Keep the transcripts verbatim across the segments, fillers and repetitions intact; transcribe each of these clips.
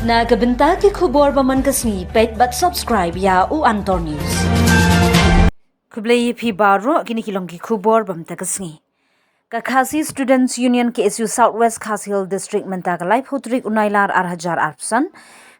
Na ka bynta ki khubor ba man ka sngi, peit bad subscribe ïa U Antor News. Khublei ïa phi baroh, kine ki long ki khubor ba mynta ka sngi. Ka Khasi Students Union K S U South West Khasi Hills District mynta ka laiphew tarik u Nailar ar hajar arphew san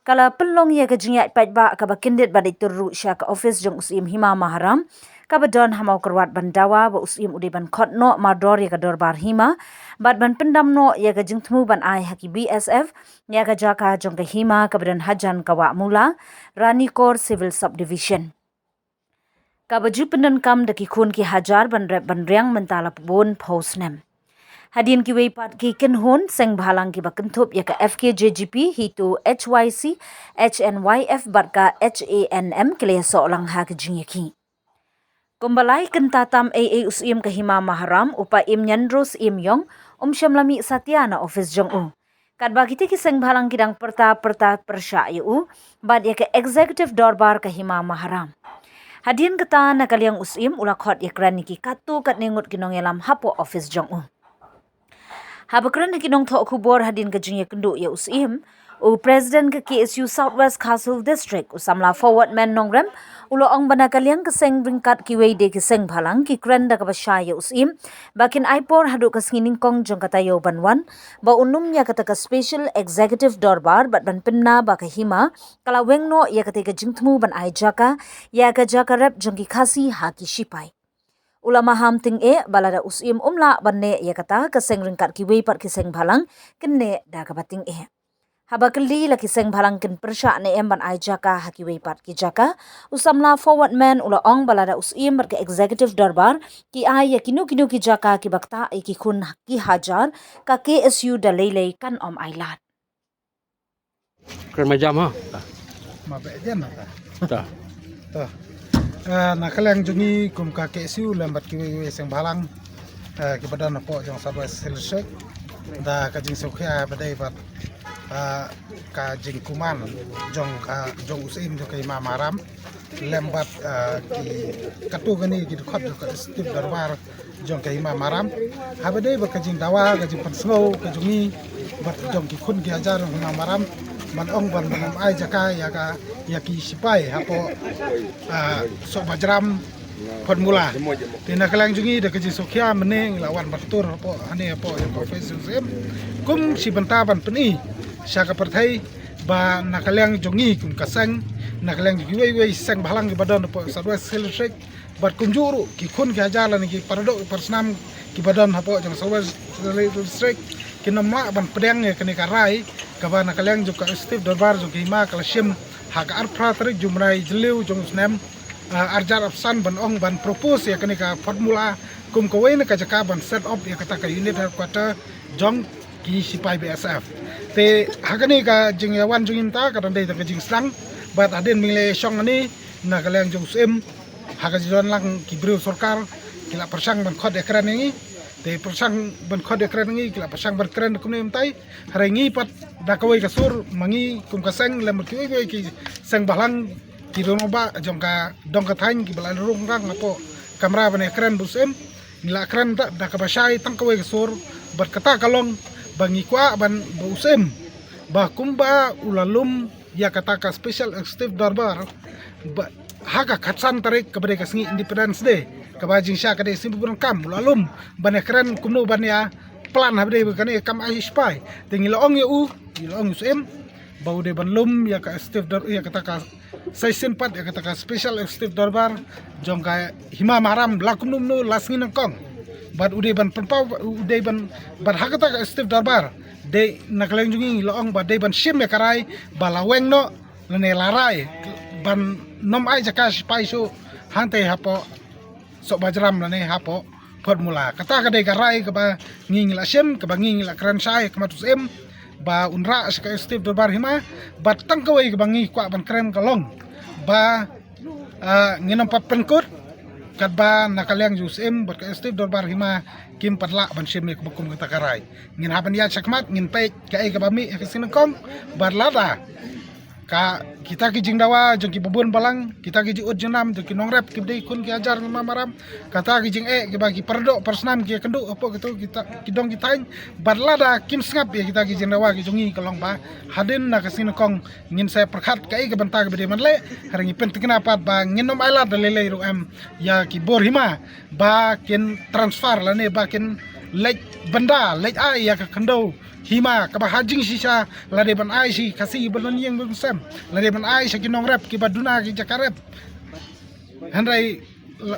ka la pynlong ïa ka jingïaid paidbah kaba kyndit bad dei tur ruh sha ka office jong u Syiem Hima Maharam kaba don ha Mawkyrwat ban dawa ba u Syiem u dei ban khot noh mardor ïa ka dorbar hima bad ban pyndam noh ïa ka jingthmu ban ai ha ki B S F ïa ka jaka jong ka hima kaba don hajan ka Wah Mula, Ranikor Civil Subdivision. Kaba ju pyndonkam da ki khun ki hajar ban rep ban riang mynta la bun phew snem. Hadien kiwei pat ki kynhun seng bhalang kiba kynthup ïa ka F K J G P, HITO, H Y C, H N Y F bad ka H A N M ki la ïasoh lang ha ka jingïakhih. Kumba lai kynta tam ei ei u Syiem ka Hima Maharam, u Paiem Ñianro Syiem Ïong, um shym la mih satia na office jong u. Katba kita ki seng bhalang ki dang pyrta pyrta pyrshah ïa u bad ïa ka Executive Dorbar ka Hima Maharam. Hadien kata na ka liang u Syiem u la khot ïakren ïa ki katto katne ngut ki nongïalam hapoh office jong u. Haba kren ha ki nongthoh khubor hadien ka jingïakynduh ïa u Syiem, u President ka K S U South West Khasi Hills District, u samla Forwardman Nongrem, u la ong ba na ka liang ka seng ryngkat kiwei de ki seng bhalang ki kren da kaba shai ïa u Syiem ba kin ai por haduh ka sngi nyngkong jong ka taïew ban wan ba un ym ïa kata ka Special Executive Dorbar bad ban pynbna ba ka hima ka la weng noh ïa kata ka jingthmu ban ai jaka ïa ka jaka rep jong ki Khasi ha ki shipai. U la maham tyngeh ba lada u Syiem um lah ban neh ïa kata, ka seng ryngkat kiwei pat ki seng bhalang kin neh da kaba tyngeh. Haba kylli la ki seng bhalang kin pyrshah ne em ban ai jaka ha kiwei pat ki jaka, u samla Forwardman u la ong ba lada u Syiem bad ka Executive Dorbar ki ai ïa kino kino ki jaka kiba ktah ïa ki khun ki hajar, ka K S U da lei lei kan ym ailad. Kren ma jam ha. Ma be jen na ta. Ta. Ta. Eh, na ka liang jong ngi kum ka K S U lem bad kiwei kiwei seng bhalang, eh, kiba don hapoh jong South West Hills District, da ka jingsngewkhia ba dei bad, eh, ka jingkuman jong ka, jong u Syiem jong ka Hima Maharam lem bad, eh, ki katto katne ki dkhot jong ka Executive Dorbar jong ka Hima Maharam. Haba dei bad ka jingdawa, ka jingpynsngew ka jong ngi bad jong ki khun ki hajar jong Hima Maharam ban ong ban, ban ym ai jaka ïa ka, ïa ki shipai hapoh, ah, Sohbajram Photmula. Te na ka liang jong ngi da ka jingsngewkhia mynne ngi la wan ban tur hapoh hangne hapoh jong ka office jong u Syiem kum shi bynta ban pyni sha ka pyrthei ba na ka liang jong ngi kum ka seng, na ka liang jong kiwei kiwei seng bhalang kiba don hapoh South West Hills District bad kumjuh ruh ki khun ki hajar lane ki paradoh ki parasnam kiba don hapoh jong South West Hills District kin ym lah ban pdiang ïa kane ka rai kaba na ka liang jong ka Executive Dorbar jong ka Hima ka la shim ha ka arphew phra tarik jong u bnai Jylliew jong u snem, ah, ar hajar arphew san ban ong ban propose ïa kane ka Photmula kum kawei na ka jaka ban set up ïa kata ka unit headquarter jong ki shipai B S F. Te ha kane ka jingïawan jong ngi mynta ka dang dei tang ka jingsdang bad hadien ba ngi la shong hangne na ka liang jong u Syiem, ha ka jingdon lang ki briew sorkar ki la pyrshang ban khot ïakren ïa ngi. Te pyrshang ban khot ïakren ïa ngi, ki la pyrshang ban kren kumne mynta. Hynrei ngi pat da kawei ka sur ma ngi kum ka seng lem bad kiwei kiwei ki seng bhalang, ki rangbah jong ka dong ka thaiñ kiba la rung rang hapoh kamra ban ïakren bad u Syiem, ngi la kren da, da kaba shai tang kawei ka sur bad kata ka long ba ngi kwah ban ba u Syiem ba kumba u la lum ïa kata ka Special Executive Dorbar ba ha ka khatsan tarik kaba dei ka sngi Independence Day, kaba jingshai ka dei sngi ba pyndonkam, u la lum ban ïakren kumno ban ïa plan haba dei ba kane kam ai shipai. Te ngi la ong ïa u, ngi la ong ïa u Syiem ba u dei ban lum ïa ka Executive Dor-, ïa kata ka session pat ïa kata ka Special Executive Dorbar jong ka Hima Maharam la kumno kumno la sngi nyngkong. Bad u dei ban pynpaw, u dei ban, bad ha kata ka Executive Dorbar dei na ka liang jong ngi la ong ba dei ban shim ïa ka rai ba la weng noh lane la rai ban ym ai jaka shipai shuh hangtei hapoh Sohbajram lane hapoh Photmula. Kata ka dei ka rai kaba ngi ngi la shim, kaba ngi ngi la kren shai ha khmat u Syiem ba un rah sha ka Executive Dorbar Hima. Bad tang kawei kaba ngi kwah ban kren ka long ba, ah, ngin ym pat pynkut katba na ka liang jong u Syiem bad ka Executive Dorbar Hima kim pat lah ban shim ïa kaba kum kata ka rai. Ngin hap ban ïaid sha khmat, ngin peit kaei kaba mih ha ka sngi nyngkong. Bad lada Ka kita ki jingdawa jong ki babun balang, kita ki jingud jingnam jong ki nongrep kiba dei khun ki hajar ngi ma maram, kata ki jingeh kiba ki paradoh parasnam ki kynduh hapoh kito kita ki dong ki thaiñ, bad lada kim sngap ïa kita ki jingdawa ki jong ngi ka long ba hadien na ka sngi nyngkong ngin sa pyrkhat kaei ka bynta kaba dei ban leh, hynrei ngi pyntikna pat ba ngin ym ailad da lei lei ruh em ïa ki bor hima ba kin transfer lane ba kin leit bynda leit ai ïa ka khyndew hima kaba ha jingshisha la dei ban ai sha ki Khasi ba don ïing ba don sem, la dei ban ai sha ki nongrep kiba duna ki jaka rep. Hynrei la,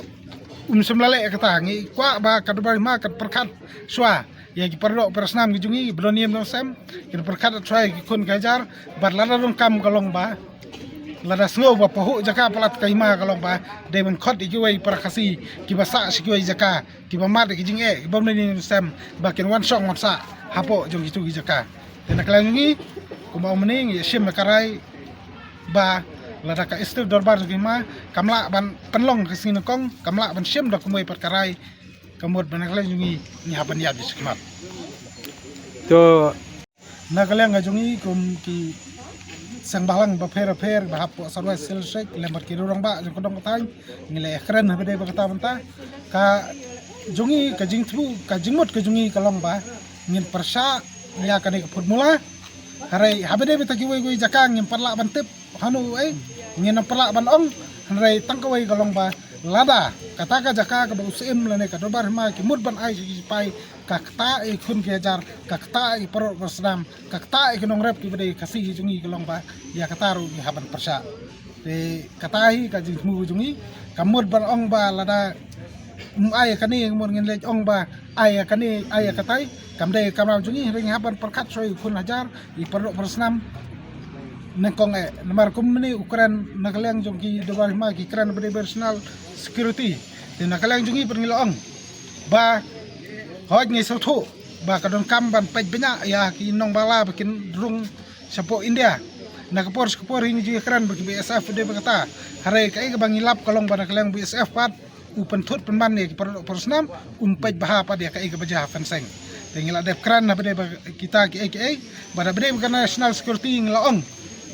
um shym la leh kata, ngi kwah ba ka dorbar hima kan pyrkhat shuwa ïa ki paradoh parasnam ki jong ngi ba don ïing ba don sem, kin pyrkhat shuwa ïa ki khun ki hajar, bad lada donkam ka long ba lada sngew ba pahuh jaka palat ka hima ka long ba dei ban khot ïa kiwei para Khasi kiba sah sha kiwei jaka, kiba mad ïa ki jingeh kiba ym don ïing ba don sem ba kin wan shong wan sah hapoh jong kitu ki jaka. Te na ka liang jong ngi kumba ong mynne ngi ïa shim ïa ka rai ba lada ka State Dorbar jong ki hima kam lah ban pynlong ka sngi nyngkong, kam lah ban shim da kumwei pat ka rai, ka mut ba na ka liang jong ngi ngi hap ban ïaid shakhmat. To na ka liang ka jong ngi kum ki seng bhalang bapher bapher ba hap hapoh South West Khasi Hills District lem bad ki rangbah jong ka dong ka thaiñ, ngi la ïakren haba dei ba kata bynta. Ka jong ngi ka jingthmu ka jingmut ka jong ngi ka long ba ngin pyrshah ïa kane ka phutmula. Hynrei haba dei bynta kiwei kiwei jaka ngim pat lah ban tip hano ei, ngin ym pat lah ban ong. Hynrei tang kawei ka long ba lada kata ka jaka kaba u Syiem lane ka dorbar hima ki mut ban ai sha ki sipai, ka ktah ïa ki khun ki hajar, ka ktah ïa ki paralok parasnam, ka ktah ïa ki nongrep kiba dei Khasi ki jong ngi ka long ba ïa kata ruh ngi hap ban pyrshah. Te kata hi ka jingthmu ka jong ngi, ka mut ban ong ba lada ym ai ïa kane, ka mut ngin leit ong ba ai ïa kane ai ïa katai, kam dei kamram jong ngi, hynrei ngi hap ban pyrkhat shuwa ïa ki khun hajar, ïa ki paralok parasnam. Nyngkong eh namar kum mynne u kren na ka liang jong ki dorbar hima ki kren ba dei ba national security. Te na ka liang jong ngi pat ngi la ong ba hooid ngi sngewthuh ba ka donkam ban peit bniah ïa ki nongbala ba kin rung shapoh India. Na ka por sha ka por hi ngi ju ïakren ba ki B S F dei ba kata. Hynrei kaei kaba ngi lap ka long ba na ka liang B S F pat u pynthut pynban ïa ki paralok parasnam, um peit bha pat ïa kaei kaba jia ha fencing. Te ngi la dep kren haba dei ba kita kiei kiei, bad haba dei ba ka national security ngi la ong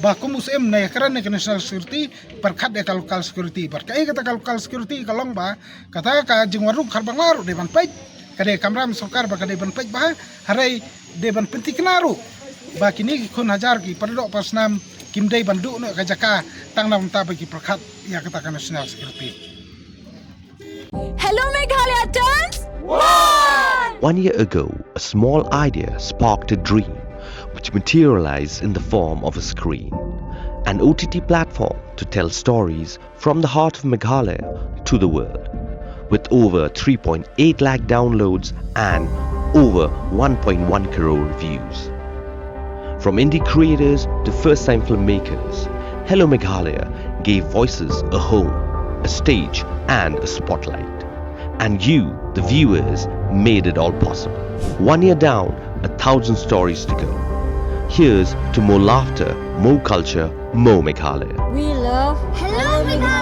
ba kum u Syiem ne ïakren ïa ka national security pyrkhat ïa ka local security. Bad kaei kata ka local security ka long ba kata ka jingwan rung kharbangla ruh dei ban peit. Ka dei kamram sorkar ba ka dei ban peit bha, hynrei dei ban pynthikna ruh ba kine ki khun hajar ki paralok parasnam kim dei ban duh noh ka jaka tang na bynta ba ki pyrkhat ïa kata ka national security. Hello Meghalaya turns one! One year ago, a small idea sparked a dream which materialized in the form of a screen, an O T T platform to tell stories from the heart of Meghalaya to the world, with over three point eight lakh downloads and over one point one crore views. From indie creators to first time filmmakers, Hello Meghalaya gave voices a home, a stage, and a spotlight. And you, the viewers, made it all possible. One year down, a thousand stories to go. Here's to more laughter, more culture, more Meghalaya. We love Hello Meghalaya!